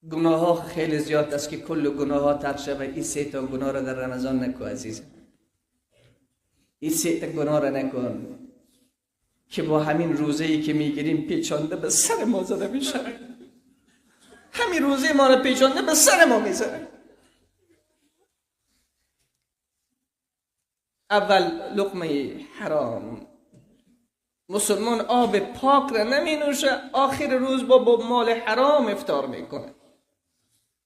گناه ها خیلی زیاد است که کل گناه ها ترک شود. این سه تا گناه را در رمضان نکن عزیز، این سه تا گناه را نکن که با همین روزه ای که میگیریم پیچانده به سر ما زده میشه. همین روزه ما را پیچانده به سر ما میزنه. اول لقمه حرام. مسلمان آب پاک را نمی نوشه، آخر روز با مال حرام افطار میکنه،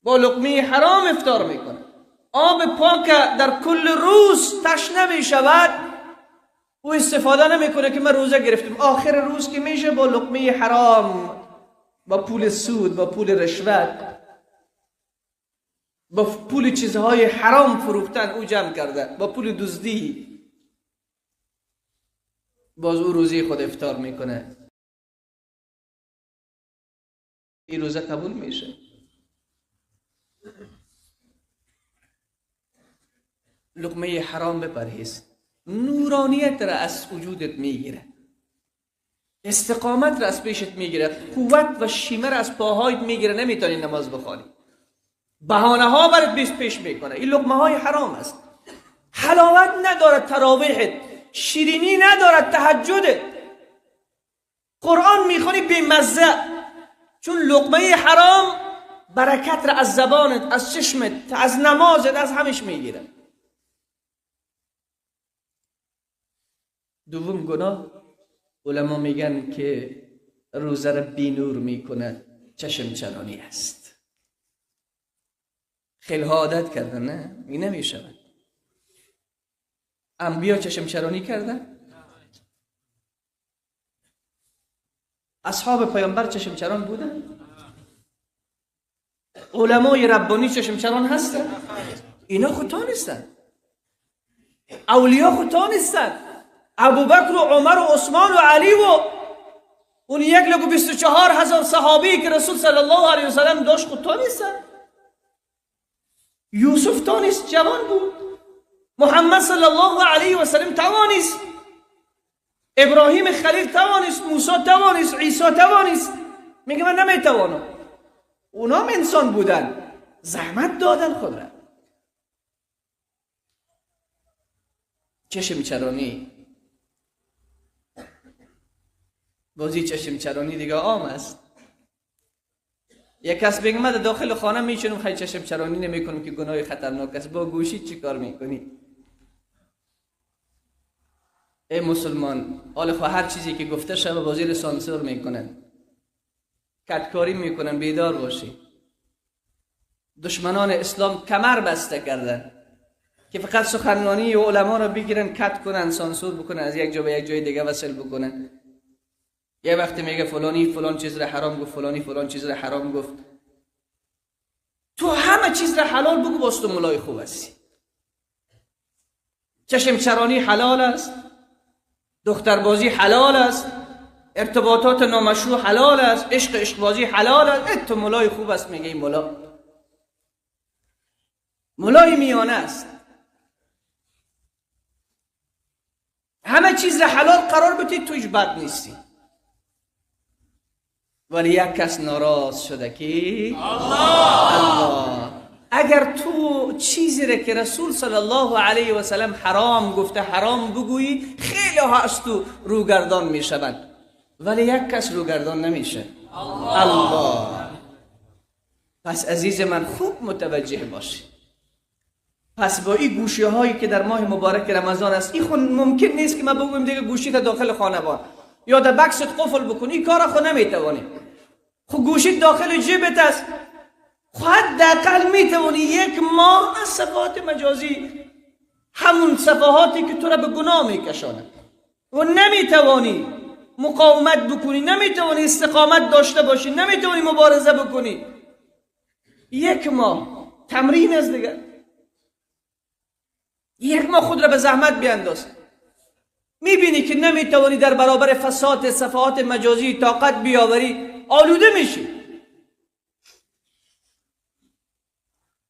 با لقمه حرام افطار میکنه. آب پاک در کل روز تشنه میشود، او استفاده نمیکنه که من روزه گرفتم. آخر روز که میشه با لقمه حرام، با پول سود، با پول رشوت، با پول چیزهای حرام فروختن او جمع کرده، با پول دزدی، باز او روزی خود افطار میکنه. این روزه قبول میشه؟ لقمه حرام بپرهیز، نورانیت را از وجودت میگیره، استقامت را از پیشت میگیره، قوت و شیمه را از پاهایت میگیره، نمیتونی نماز بخوانی، بهانه ها برات پیش میکنه. این لقمه های حرام است. حلاوت ندارد تراویحت، شیرینی ندارد تهجدت، قرآن میخونی بیمزه، چون لقمه حرام برکت را از زبانت، از چشمت، از نمازت، از همش میگیره. دوم گناه، علما میگن که روزه را بی نور میکنه، چشم چرانی است. خیلی ها عادت کردن، نه؟ این نمیشود. انبیا چشم چرانی کردن؟ اصحاب پیامبر چشم چران بودن؟ علمای ربانی چشم چران هستن؟ اینا خطا نیستن، اولیا خطا نیستن. ابوبکر و عمر و عثمان و علی و اون 1,24,000 صحابی که رسول صلی الله علیه و سلم داشت خطا نیستن. یوسف تا نیست، جوان بود. محمد صلی الله علیه و سلم توانست، ابراهیم خلیل توانست، موسی توانست، عیسی توانست. میگه من نمیتوانم. اونا هم انسان بودن، زحمت دادن خود را. چشم چرانی، بازی چشم چرانی دیگه عام است. یک کس بگه من داخل خانه میشونم، خیلی چشم چرانی نمیکنم که گناه خطرناک است. با گوشی چی کار میکنی؟ ای مسلمان، حال خو هر چیزی که گفته شده بازی رو سانسور میکنن، کتکاری میکنن. بیدار باشی. دشمنان اسلام کمر بسته کردن که فقط سخنرانی و علما رو بگیرن، کت کنن، سانسور بکنن، از یک جا به یک جای دیگه وصل بکنن. یه وقتی میگه فلانی فلان چیز را حرام گفت، فلانی فلان چیز را حرام گفت. تو همه چیز را حلال بگو، باز تو ملای خوب هستی. چشم چرانی حلال است، دختربازی حلال است، ارتباطات نامشروع حلال است، عشق عشقبازی حلال است. تو ملای خوب است. میگه این ملا ملای میانه است. همه چیز را حلال قرار بدی، توش بد نیستی. ولی یک کس ناراض شده که الله. اگر تو چیزی را که رسول صلی الله علیه و سلم حرام گفته حرام بگویی، خیلی ها از تو روگردان میشوند، ولی یک کس روگردان نمیشه، الله. پس عزیز من خوب متوجه باشی. پس با این گوشی هایی که در ماه مبارک رمضان است، این خون ممکن نیست که ما بگویم دیگه گوشی تا داخل خانه بار یا در بکست قفل بکنی. این کار خو نمیتوانی. خب گوشی داخل جیبت است، خب حداقل میتوانی یک ماه از صفحات مجازی، همون صفحاتی که تو را به گناه میکشانه و نمیتوانی مقاومت بکنی، نمیتوانی استقامت داشته باشی، نمیتوانی مبارزه بکنی، یک ماه تمرین است دیگه. یک ماه خود را به زحمت بیانداز. میبینی که نمیتوانی در برابر فساد صفحات مجازی طاقت بیاوری، آلوده میشی.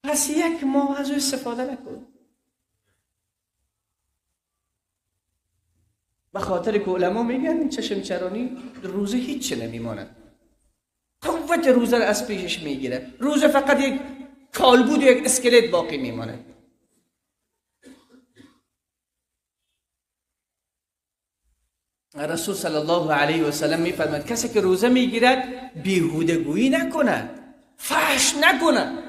پس یک ماه از او استفاده نکن. به خاطر که علما میگن چشم چرانی روزه هیچ نمیماند. قوت قوت روزه را از پیشش میگیره. روزه فقط یک کالبود و یک اسکلت باقی میماند. رسول صلی الله علیه و سلم میفرماید کسی که روزه میگیرد بیهوده گویی نکند، فحش نکند،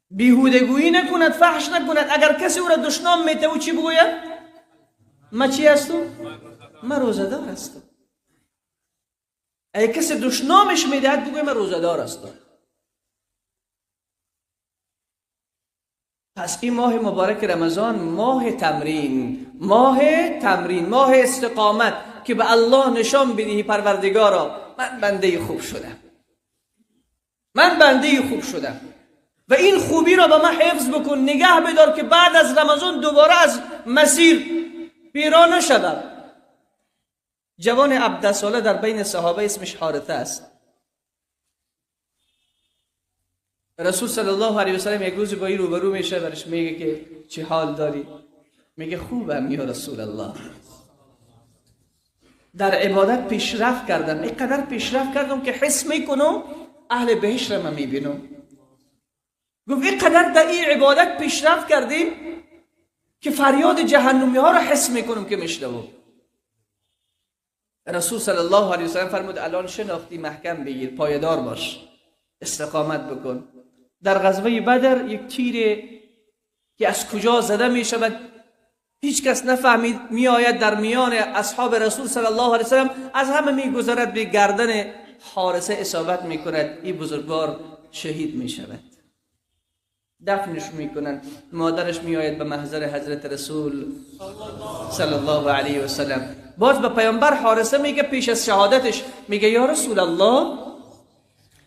بیهوده گویی نکند، فحش نکند. اگر کسی او را دشنام میته او چی بگوید؟ ما چی هستم؟ ما روزه دار هستم. اگر کسی دشنامش میدهد بگوید من روزه دار هستم. پس این ماه مبارک رمضان ماه تمرین، ماه تمرین، ماه استقامت که به الله نشان بدهی پروردگارا من بنده خوب شدم، من بنده خوب شدم و این خوبی را به من حفظ بکن، نگه بدار که بعد از رمضان دوباره از مسیر پیرا نشدم. جوان 17 ساله در بین صحابه اسمش حارثه است. رسول صلی الله علیه و سلم یک روز با این روبرو میشه، برش میگه که چه حال داری؟ میگه خوبم یا رسول الله، در عبادت پیشرفت کردم، اینقدر پیشرفت کردم که حس میکنم اهل بهشت را من میبینم. گفت اینقدر در این عبادت پیشرفت کردیم که فریاد جهنمی ها را حس میکنم که میشنوم. رسول صلی الله علیه و سلم فرمود الان شناختی، محکم بگیر، پایدار باش، استقامت بکن. در غزوه بدر یک تیر که از کجا زده می شود هیچ کس نفهمید، می آید در میان اصحاب رسول صلی الله علیه و سلم، از همه می گذرد، به گردن حارثه اصابت می کند، این بزرگوار شهید می شود. دفنش می کنند، مادرش می آید به محضر حضرت رسول صلی الله علیه و سلم. باز به پیامبر حارثه میگه پیش از شهادتش، میگه یا رسول الله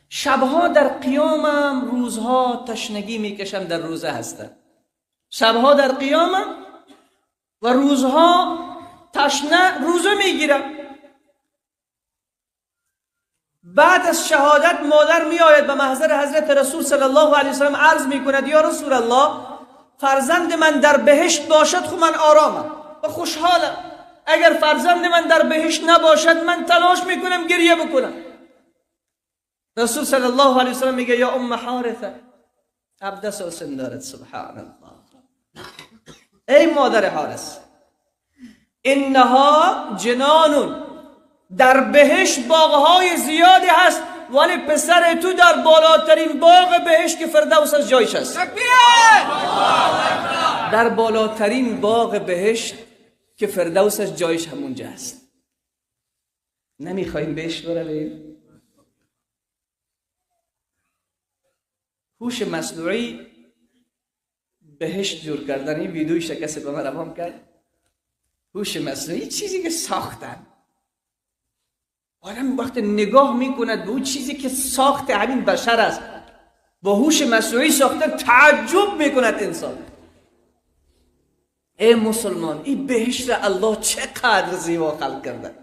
شبها در قیامم، روزها تشنگی میکشم، در روزه هستم. شبها در قیامم و روزها تشنه روزه میگیرم. بعد از شهادت مادر میآید به محضر حضرت رسول صلی الله علیه و سلم، عرض میکند یا رسول الله فرزند من در بهشت باشد خب من آرامم و خوشحالم، اگر فرزند من در بهشت نباشد من تلاش میکنم گریه بکنم. رسول صلی الله علیه و سلم میگه یا ام حارثه، 17 سال سن دارد، سبحان الله، ای مادر حارث، انها جنان، در بهشت باغهای زیادی هست ولی پسر تو در بالاترین باغ بهشت که فردوس از جایش است. در بالاترین باغ بهشت که فردوس از جایش همونجا است. نمیخوایم بهشت برویم؟ هوش مصنوعی بهشت جور کردن، این ویدیوی شکست به من روان کرد. هوش مصنوعی چیزی که ساختن، آدم وقت نگاه میکند به اون چیزی که ساخت همین بشر است، با هوش مصنوعی ساختن، تعجب میکند انسان. ای مسلمان، این بهشت الله چقدر زیبا خلق کرده.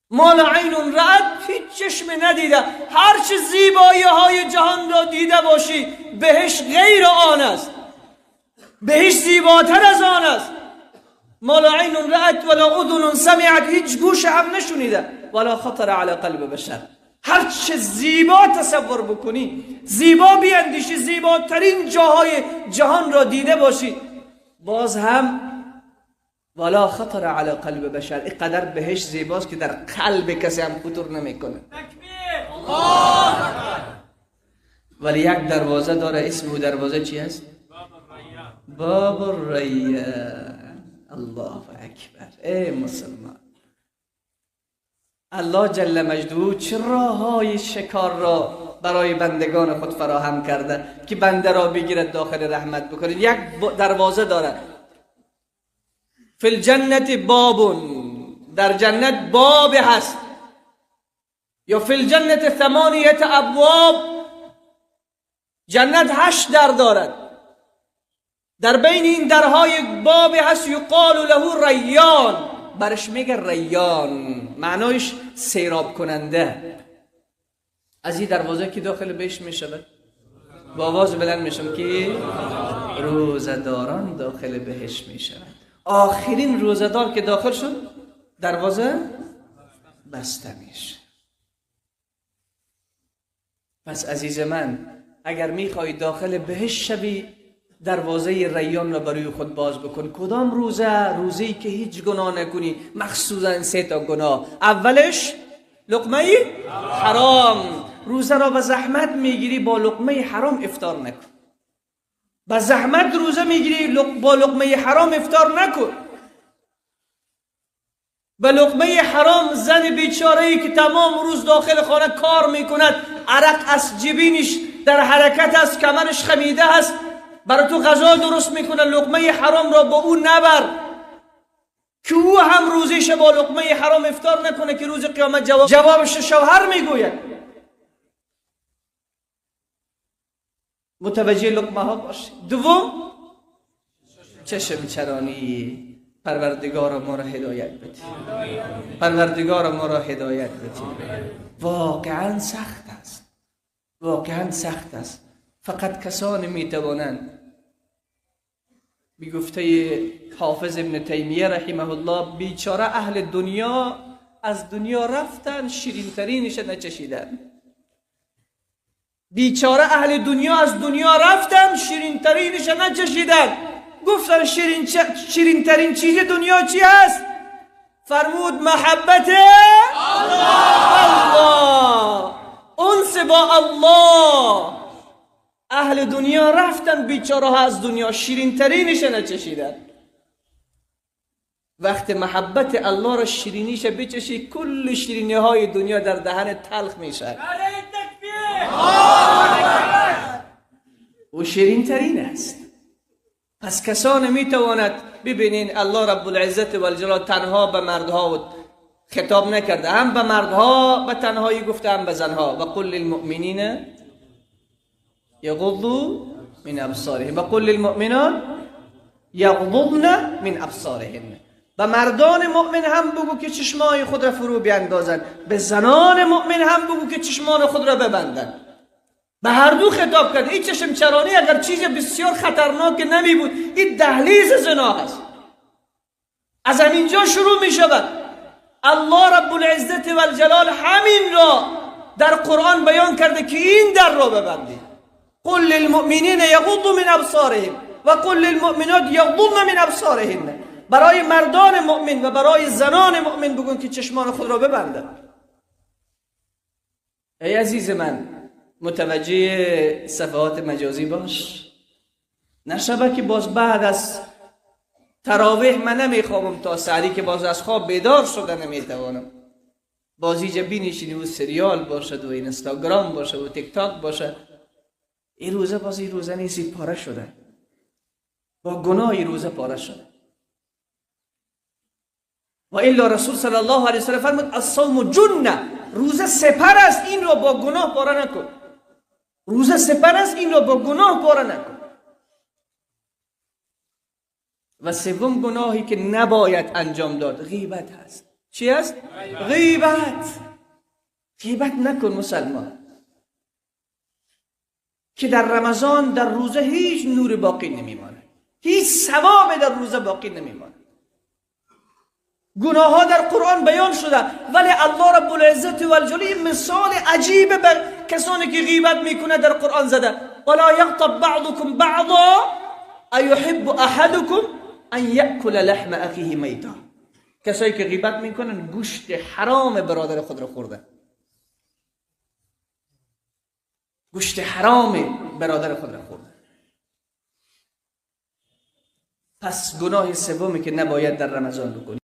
ما لا عین رأت، هیچ چشم ندیده، هرچه زیبایی های جهان را دیده باشی بهشت غیر آن است، بهشت زیباتر از آن است. ما لا عین رأت ولا اذن سمعت، هیچ گوش هم نشنیده، ولا خطر علی قلب بشر. هرچه زیبا تصور بکنی، زیبا بیاندیشی، زیباترین جاهای جهان را دیده باشی، باز هم ولا خطر علی قلب بشر، اینقدر بهشت زیباست که در قلب کسی هم خطور نمیکنه. ولی یک دروازه داره، اسم او دروازه چی است؟ باب الریان. الله اکبر. ای مسلمان، الله جل مجده چه راههای شکار را برای بندگان خود فراهم کرده که بنده را بگیرد داخل رحمت بکنه. یک دروازه داره، فی الجنت باب، در جنت باب هست، یا فی الجنت 8 ابواب، جنت 8 در دارد، در بین این درها یک باب هست یقال له ریان، برش میگه ریان، معنایش سیراب کننده. از این دروازه که داخل بهشت میشود با آواز بلند میشم که روزه‌داران داخل بهشت میشوند. آخرین روزه‌دار که داخل شد دروازه بسته میشه. پس عزیز من، اگر میخوای داخل بهشت شوی، دروازه ریان را برای خود باز بکن. کدام روزه؟ روزه‌ای که هیچ گناه نکنی، مخصوصا 3 تا گناه. اولش لقمه حرام. روزه را به زحمت میگیری، با لقمه حرام افطار نکن. به زحمت روزه میگیری، با لقمه حرام افطار نکن. به لقمه حرام زن بیچاره‌ای که تمام روز داخل خانه کار میکند، عرق از جبینش در حرکت است، کمرش خمیده است، برای تو غذا درست میکنه، لقمه حرام را با او نبر که او هم روزیش با لقمه حرام افطار نکنه که روز قیامت جوابش شوهر میگوید. متوجه لقمه ها باش. دوم، چشم چرانی. پروردگار ما را هدایت بده. پروردگار ما را هدایت بده. واقعا سخت است، واقعا سخت است. فقط کسانی میتوانند، بی گفته حافظ ابن تیمیه رحمه الله، بیچاره اهل دنیا از دنیا رفتن، شیرین ترینش نچشیدن. بیچاره اهل دنیا از دنیا رفتن، شیرین ترینش نچشیدن. گفتن شیرین ترین چیز دنیا چی هست؟ فرمود محبت الله، انس با الله. اهل دنیا رفتن، بیچاره ها از دنیا شیرین ترینش نچشیدن. وقت محبت الله را شیرینیش بچشی، کل شیرینی های دنیا در دهن تلخ میشه. او شیرین ترین است. پس کسان میتواند ببینین الله رب العزت و الجلال تنها به مردها خطاب نکرده، هم به مردها به تنهایی گفته، هم به زنها. و قل للمؤمنین یغضوا من ابصارهم و قل للمؤمنات یغضضن من ابصارهن. به مردان مؤمن هم بگو که چشمای خود را فرو بیندازند، به زنان مؤمن هم بگو که چشمان خود را ببندند. به هر دو خطاب کرده. این چشم چرانی اگر چیز بسیار خطرناک نمی بود، این دهلیز زنا هست. از همینجا شروع می شود. الله رب العزت و الجلال همین را در قرآن بیان کرده که این در را ببندید. قل للمؤمنین یغضوا من ابصارهم و قل للمؤمنات یغضضن من ابصارهن. برای مردان مؤمن و برای زنان مؤمن بگون که چشمان خود را ببندند. ای عزیز من، متوجه صفحات مجازی باش. نشبه که باز بعد از تراویح من نمیخوابم تا سحری، که باز از خواب بیدار شده نمیتوانم. باز اینجا بینشینی و سریال باشد و اینستاگرام باشه و تیک تاک باشه. این روزه باز این روزه نیستی، پاره شده. با گناه این روزه پاره شده. و الا رسول صلی الله علیه و سلم فرمود الصوم جنه، روزه سپر است، این را با گناه پاره نکن. روزه سپر است، این را با گناه پاره نکن. و سوم گناهی که نباید انجام داد غیبت هست. چی است؟ غیبت. غیبت نکن مسلمان، که در رمضان در روزه هیچ نور باقی نمیماند، هیچ ثواب در روزه باقی نمیماند. گناه ها در قرآن بیان شده، ولی الله رب العزت و الجلال مثال عجیب به کسانی که غیبت میکنه در قرآن زده. ولا یغتب بعضکم بعضا ایحب احدکم ان یأکل لحم اخیه میتا. کسایی که غیبت میکنن گوشت حرام برادر خود را خوردن، گوشت حرام برادر خود را خوردن. پس گناه سومی که نباید در رمضان بکنی.